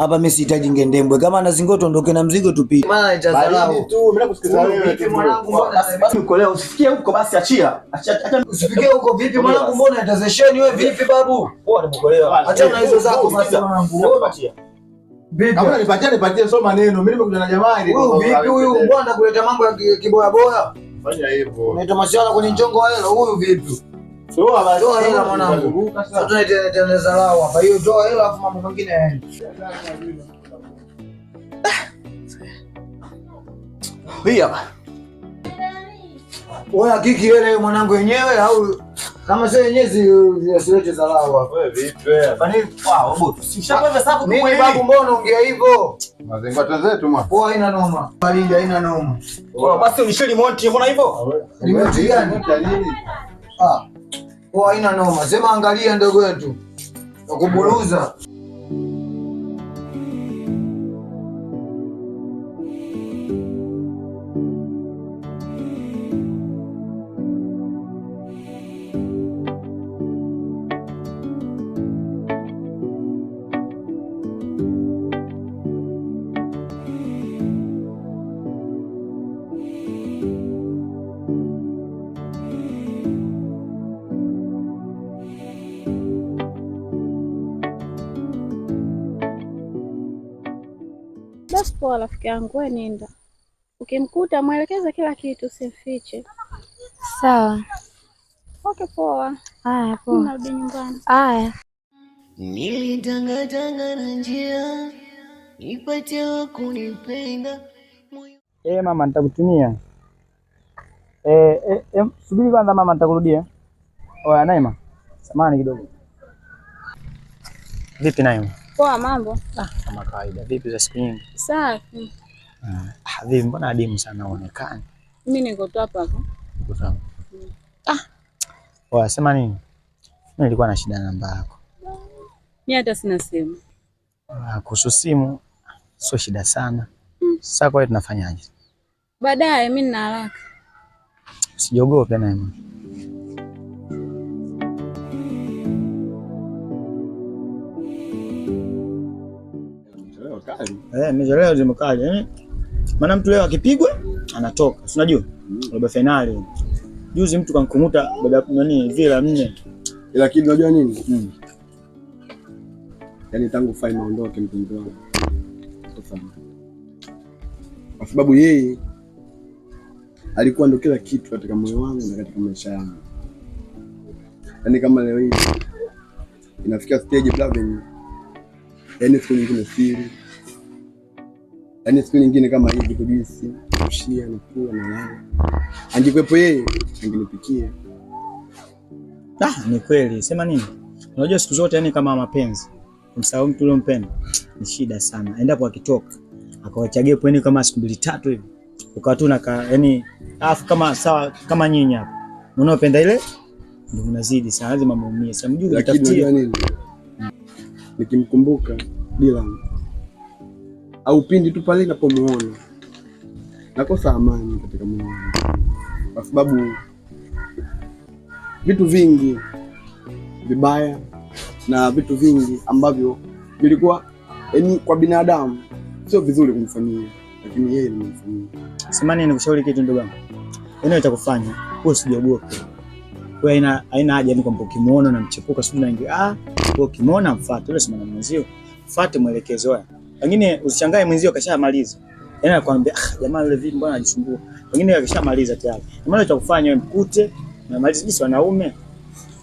Hapa mimi sihitaji ngendembwe. Kama anazingoa tuondoke na mzigo tupite. Maana nitadharau tu. Mimi nakusikiliza wewe tu mwanangu, mbona basi uko leo usifikie huko basi achia. Acha usifikie huko vipi mwanangu, mbona itazesheni wewe vipi babu? Poa nimekuelewa. Acha na hizo zako basi mwanangu. Achia. Vipi? Kama nipatie sio maneno. Mimi nimekuja na jamaa ili. Huyu vipi huyu mbona kuleta mambo ya kiboya boya? Fanya hivyo. Unaita masiala kwenye njongo wa hela huyu vipi? Toa basi. Toa hela mwanangu. Sasa tunaitengeneza lao hapa. Hiyo toa hela afu mambo mengine yaende. Hii hapa. Wewe hakiki hela hiyo mwanangu yenyewe au kama sio yenyewe zisilete dharau hapa. Wewe vipi wewe? Fani wao boss. Ushapewa hesabu Nini babu, mbona unaongea hivyo? Mazingira zetu mwa. Poa, haina noma. Baridi haina noma. Poa basi unishe remote, mbona hivyo? Remote gani? Ah. Poa, haina noma. Sema angalia ndogo wetu. Nakuburuza. Basi poa rafiki yangu, wewe nenda. Ukimkuta mwelekeze kila kitu, usimfiche. Sawa. Okay, poa. Haya, poa. Narudi nyumbani. Haya. Nilitangatanga na njia nipate wa kunipenda. Mama nitakutumia. Subiri kwanza mama, nitakurudia. Oya Naima, samahani kidogo. Vipi Naima? Poa, mambo? Kama kawaida. Vipi za siku nyingi? Safi. Vipi mbona adimu sana uonekani? Mimi niko tu hapa hapo. Uko sawa? Oya, sema nini? Mimi nilikuwa na shida na namba yako. Mimi hata sina simu. Kuhusu simu sio shida sana. Sasa kwa hiyo tunafanyaje? Baadaye mimi nina haraka. Usijogope Naima. Mechi leo zimekali. Maana mtu leo akipigwa anatoka. Si unajua? Robo finali. Juzi mtu kankumuta baada nani Villa 4. Lakini unajua nini? Yaani tangu Faima aondoke mpenzi wangu. Sasa kwa sababu yeye alikuwa ndo kila kitu katika moyo wangu na katika maisha yangu. Yaani kama leo hii inafikia stage Blavin. Yaani siku nyingine siri. Yaani siku nyingine kama hivi kujisi, kushia na kula na lala. Angekuwepo yeye, angenipikia. Ni kweli. Sema nini? Unajua siku zote yani kama mapenzi, kumsahau mtu uliyompenda ni shida sana. Endapo akitoka akawachagia pweni kama siku 2 3 hivi. Ukawa tu na yani afu kama sawa kama nyinyi hapa. Unaopenda ile ndio unazidi sana, lazima muumie. Sasa mjue kutafutia nini? Nikimkumbuka Dylan au pindi tu pale ninapomuona nakosa amani katika moyo wangu, kwa sababu vitu vingi vibaya na vitu vingi ambavyo vilikuwa yani kwa binadamu sio vizuri kumfanyia, lakini yeye nimemfanyia. Samani, nikushauri kitu ndugu yangu. Yaani utakufanya wewe usiogope. Wewe haina haja ni kwamba ukimuona na mchepuka sio unaingia. Wewe ukimuona mfuate, yule si mwenzio. Fuate mwelekezo wake. Wengine usichangae mwenzio kashamaliza. Yaani anakuambia jamaa yule vipi mbona anajisumbua. Wengine akishamaliza tayari. Maana utakufanya wewe mkute na maliza jinsi wanaume.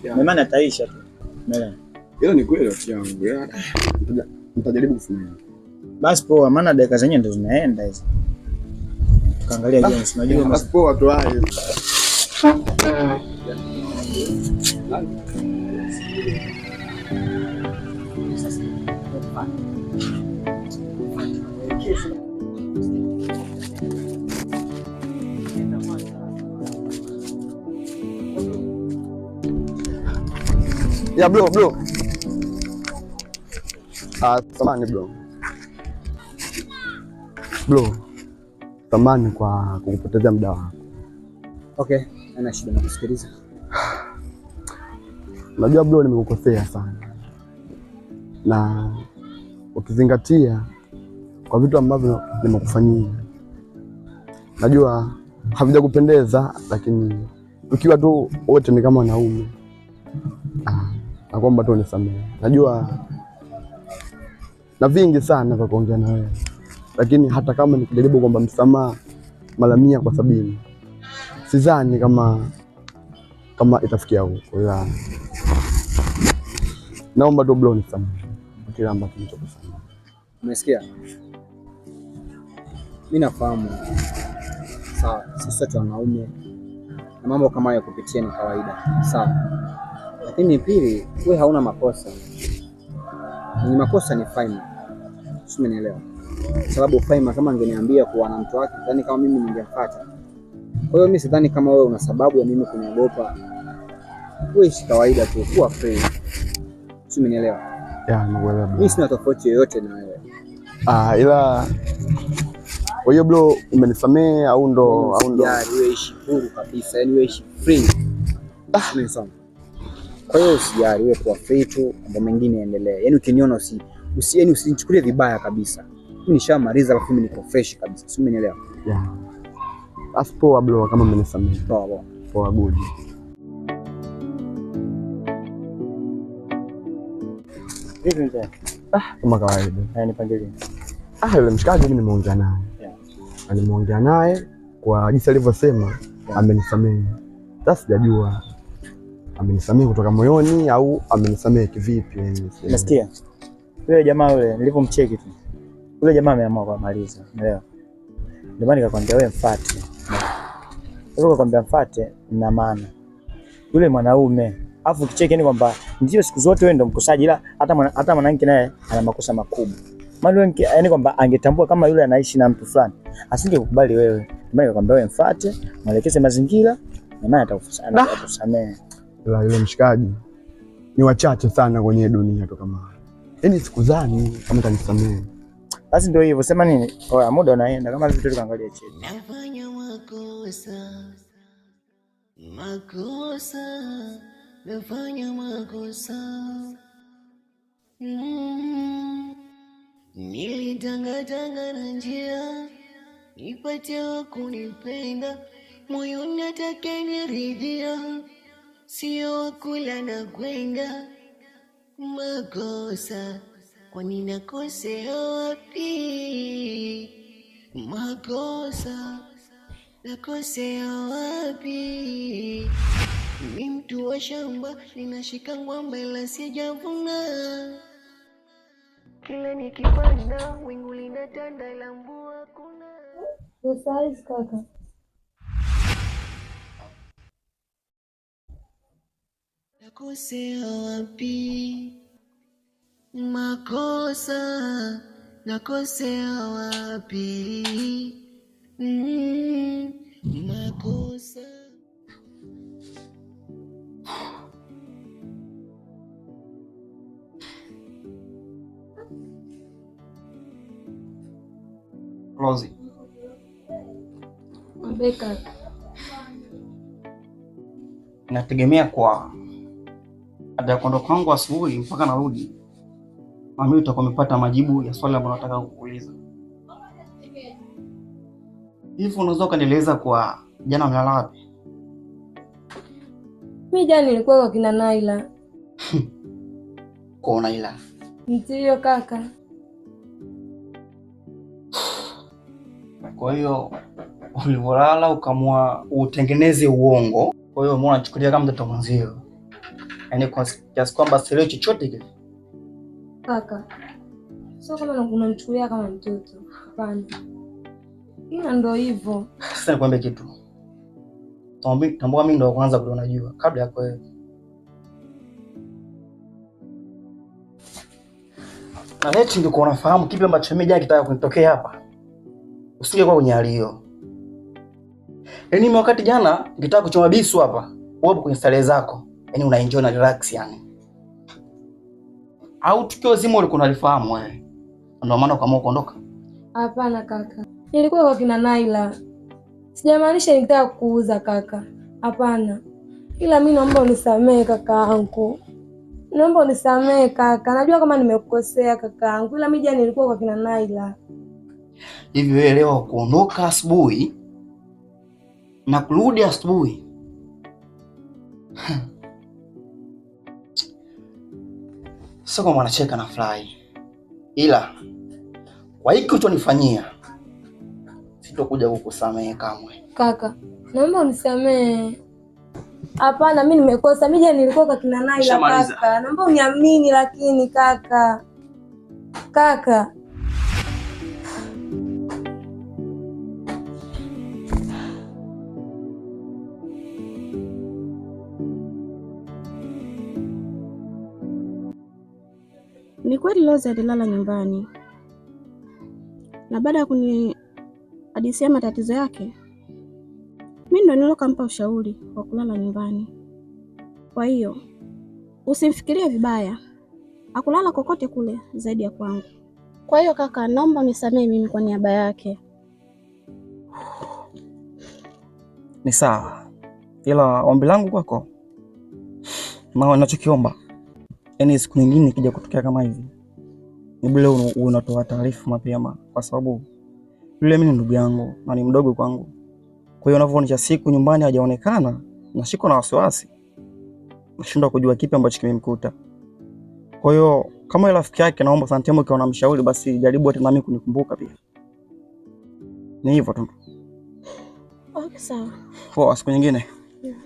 Na maana ataisha tu. Umeelewa? Hilo ni kweli rafiki yangu. Nitajaribu kufanya. Basi poa, maana dakika zenyewe ndio zinaenda hizo. Tukaangalia James, unajua basi poa tu hayo. Ya bro, bro. Samahani bro. Bro, samahani kwa kukupotezea muda wako. Okay, ana shida na kusikiliza. Unajua bro, nimekukosea sana. Na Ukizingatia kwa vitu ambavyo nimekufanyia, najua havijakupendeza, lakini tukiwa tu wote ni kama wanaume, nakuomba tu unisamehe. Najua na vingi sana vya kuongea na wewe, lakini hata kama nikijaribu kwamba msamaha mara 100 kwa 70, sidhani kama itafikia huko. Ila naomba tu bro unisamehe kwa kile ambacho nilichokufanyia. Umesikia? Mimi nafahamu. Sawa, sisi wote wanaume na mambo kama hayo kupitia ni kawaida. Sawa. Lakini pili, wewe hauna makosa. Mwenye makosa ni Faima. Sio, umenielewa? Sababu Faima kama angeniambia kuwa na mtu wake, sidhani kama mimi ningemfuata. Kwa hiyo mimi sidhani kama wewe una sababu ya mimi kuniogopa. Wewe ishi kawaida tu, kuwa free. Sio, umenielewa? Ya, nakuelewa. Mimi sina tofauti yoyote na wewe. Ila kwa hiyo bro, umenisamehe au ndo? Wewe ishi huru kabisa, yani wewe ishi free. Umenisoma. Kwa hiyo usijali, wewe kuwa free tu, mambo mengine yaendelee. Yaani ukiniona yaani usinichukulie vibaya kabisa. Mimi nishamaliza, alafu mimi niko fresh kabisa. Sio, umenielewa? Yeah. Basi poa bro, kama umenisamehe. Poa poa. Poa good. Vipi mzee? Kama kawaida. Haya, nipangilie. Yule mshikaji mimi nimeongea naye. Yeah. Nimeongea naye kwa jinsi alivyosema, amenisamehe. Sasa sijajua amenisamehe kutoka moyoni au amenisamehe kivipi yani. Nasikia. Yule jamaa yule nilipomcheki tu. Yule jamaa ameamua kumaliza, umeelewa? Ndio maana nikakwambia wewe mfuate. Wewe ukakwambia mfuate na maana. Yule mwanaume, afu ukicheki ni kwamba ndio siku zote wewe ndio mkosaji, ila hata mwanamke naye ana makosa makubwa. Maana wewe yani kwamba angetambua kama yule anaishi na mtu fulani, asingekukubali wewe. Ndio maana nikakwambia wewe mfuate, mwelekeze mazingira na maana atakusamehe. Ila yule mshikaji ni wachache sana kwenye dunia tu kama. Yaani sikudhani kama atanisamehe. Basi ndio hivyo, sema nini? Oya, muda unaenda kama vitu tukaangalia chini. Nafanya makosa. Makosa. Nafanya makosa. Nilitangatanga na njia nipate wa kunipenda, moyoni atakayeniridhia, sio wa kula na kwenda. Makosa, kwani nakosea wapi? Makosa, nakosea wapi? Ni mtu wa shamba, ninashika ngwamba ila sijavuna. Kila nikipanda wingu linatanda ila mvua hakuna. Saizi kaka. Nakosea wapi? Makosa, nakosea wapi? Makosa. Rozi. Beka. Nategemea kwa baada ya kuondoka kwangu asubuhi mpaka narudi, mami utakuwa umepata majibu ya swali ambalo nataka kukuuliza. Hivi unaweza ukanieleza kwa jana mlala wapi? Mimi jana nilikuwa kwa kina Naila. Kwa Naila? Ndiyo kaka. Kwa hiyo ulivolala ukamua utengeneze uongo. Kwa hiyo umeona unachukulia kama mtoto mwenzio. Yaani kwa kiasi kwamba sielewi chochote kile. Kaka, sio kama unamchukulia kama mtoto. Hapana. Ila ndio hivyo. Sasa nikwambie kitu. Tambua mimi ndo wa kwanza kuona jua kabla yako wewe. Na leti ndio unafahamu kipi ambacho mimi jana kitaka kunitokea hapa. Usingekuwa kwenye hali hiyo. Yaani mimi wakati jana nikitaka kuchoma bisu hapa, wewe kwenye starehe zako. Yaani una enjoy na relax yani. Au tukio zima ulikuwa unalifahamu wewe. Ndio maana ukaamua kuondoka. Hapana kaka. Nilikuwa kwa kina Naila. Sijamaanisha nilitaka kuuza kaka. Hapana. Ila mimi naomba unisamehe kaka yangu. Naomba unisamehe kaka. Najua kama nimekukosea kakaangu, ila mimi jana nilikuwa kwa kina Naila. Hivi wewe leo kuondoka asubuhi na kurudi asubuhi. Sio kama wanacheka na fly. Ila kwa hiki ulichonifanyia sitokuja kukusamehe kamwe. Kaka, naomba unisamehe. Hapana, mimi nimekosa. Mimi jana nilikuwa kwa kina Naila kaka. Naomba uniamini lakini kaka. Kaka. Ni kweli Rose alilala nyumbani, na baada ya kunihadisia matatizo yake, mimi ndo nilokampa ushauri wa kulala nyumbani. Kwa hiyo usimfikirie vibaya, akulala kokote kule zaidi ya kwangu. Kwa hiyo kaka, naomba unisamehe mimi kwa niaba yake. Ni sawa, ila ombi langu kwako, maana ninachokiomba, yaani siku nyingine ikija kutokea kama hivi, ni bure unatoa taarifa mapema, kwa sababu yule mimi ni ndugu yangu na ni mdogo kwangu. Kwa hiyo unavyoonyesha siku nyumbani hajaonekana, nashikwa na wasiwasi, nashindwa kujua kipi ambacho kimemkuta. Kwa hiyo kama rafiki yake, naomba Santemo ukiwa unamshauri basi jaribu hata nami kunikumbuka pia. Ni hivyo tu. Okay, sawa. Poa, siku nyingine. Yeah.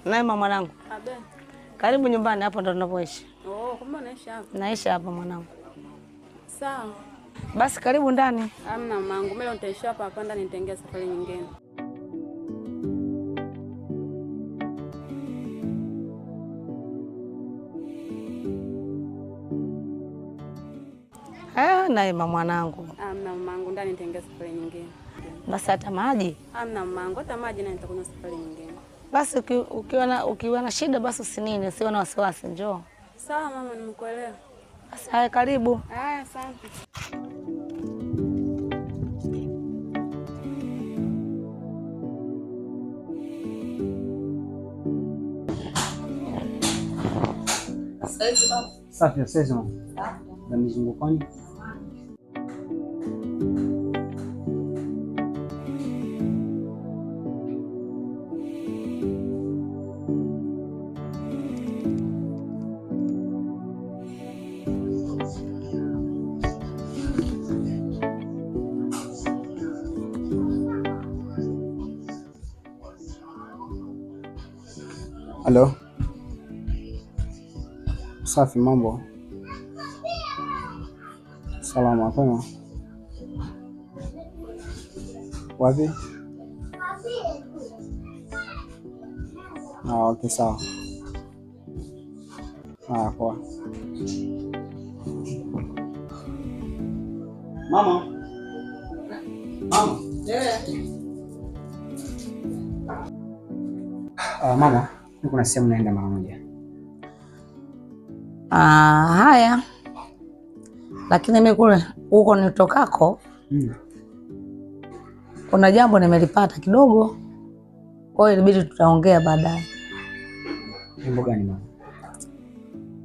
Naima mwanangu. Abe. Karibu nyumbani, hapo ndo tunapoishi. Oh, kumbe unaishi hapa? Naishi hapa mwanangu. Sawa. Basi karibu ndani. Amna mamangu, mimi nitaishi hapa hapa ndani, nitaingia safari nyingine. Eh, Naima mwanangu. Amna mamangu, ndani nitaingia safari nyingine. Basi hata maji? Amna mamangu, hata maji na nitakunywa safari nyingine. Basi ukiwa na shida basi usinini, usiwe na wasiwasi, njoo. Sawa mama, nimekuelewa. Basi haya, karibu. Haya, asante. Safi sasa mama. Na mizungukoni. Halo. Safi, mambo. Salama, kwema. Wapi? Ah, okay, sawa. Ah, poa. Mama. Mama. Ah, mama, kuna sehemu naenda mara moja. Ah, haya. Lakini mimi kule huko nitokako kuna jambo nimelipata kidogo. Kwa hiyo ilibidi tutaongea baadaye. Jambo gani mama?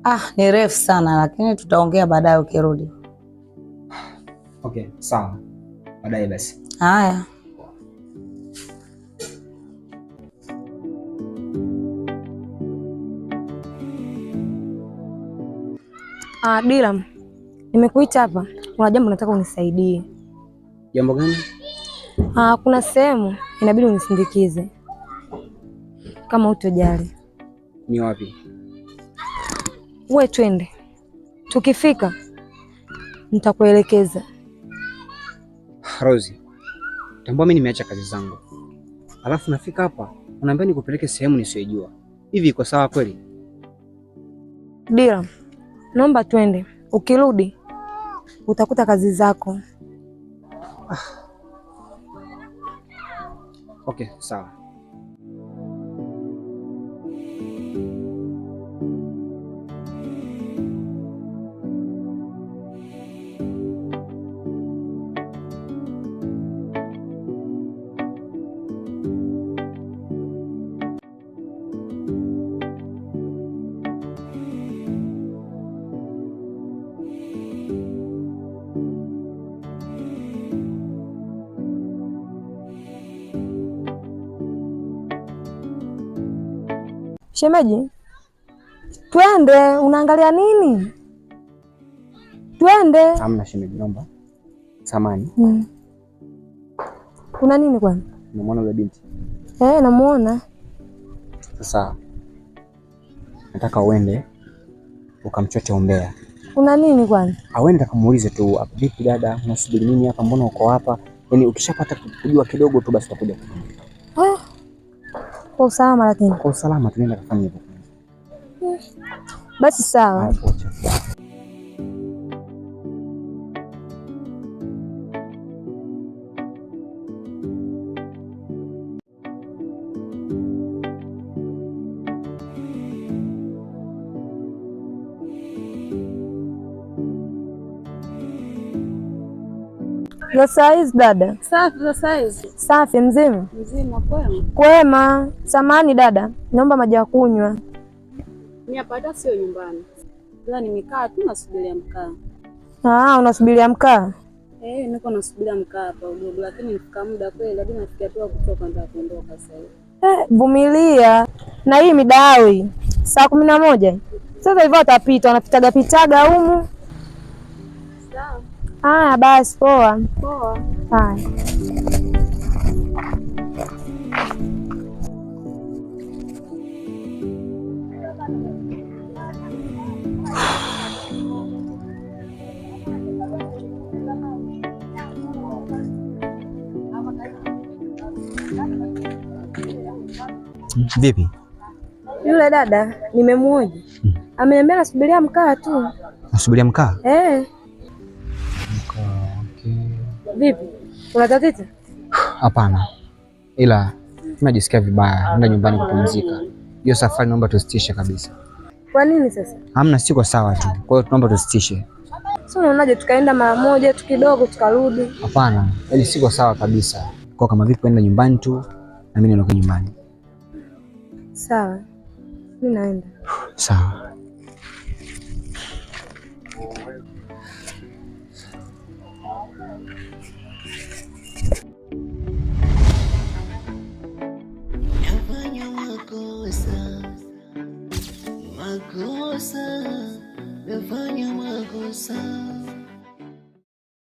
Ah, ni refu sana lakini tutaongea baadaye ukirudi. Okay, sawa. Baadaye basi. Haya. Ah, Dilam, nimekuita hapa. Kuna jambo nataka unisaidie. Jambo gani? Ah, kuna sehemu inabidi unisindikize. Kama hutojali. Ni wapi? Uwe twende. Tukifika Nitakuelekeza. Rozi, tambua mimi nimeacha kazi zangu, alafu nafika hapa unaambia nikupeleke sehemu nisiyojua. Hivi iko sawa kweli? Dira, naomba twende. Ukirudi utakuta kazi zako. Okay, sawa. Shemeji, twende. Unaangalia nini? Twende. Hamna shemeji, naomba samani. Kuna nini kwani? Unamwona yule binti? Namuona. Sasa nataka uende ukamchote umbea. Kuna nini kwani? Auende akamuulize tu, vipi dada, unasubiri nini hapa? Mbona uko hapa? Yaani ukishapata kujua kidogo tu basi utakuja kuniambia. Kwa usalama lakini. Kwa usalama tunaenda kufanya hivyo. Basi sawa. Za saizi dada? Safi za saizi. Safi, mzima? Mzima, kwema. Kwema. Samahani dada, naomba maji ya kunywa. Mimi hapa hata sio nyumbani. Ila nimekaa tu nasubiria mkaa. Ah, unasubiria mkaa? Niko nasubiria mkaa hapa udogo, lakini nifika muda kweli, labda nafikia tu kutoka ndio kuondoka sasa hivi. Vumilia. Na hii midawi saa 11. Sasa hivyo atapita, wanapitaga pitaga humu. Sawa. Haya basi, poa. Poa. Haya. Vipi? Yule dada nimemuoja. Ameniambia nasubiria mkaa tu. Nasubiria mkaa? Mkaa, okay. Vipi? Una tatizo? Hapana. Ila najisikia vibaya, naenda nyumbani kupumzika. Hiyo safari naomba tusitishe kabisa. Kwa nini sasa? Hamna, siko sawa tu. Kwa hiyo tunaomba tusitishe. Sio, unaonaje tukaenda mara moja tu kidogo tukarudi? Hapana, yaani siko sawa kabisa. Kwa kama vipi kwenda nyumbani tu na mimi niondoke nyumbani. Sawa. Mimi naenda. Sawa. Nafanya makosa, makosa, nafanya makosa.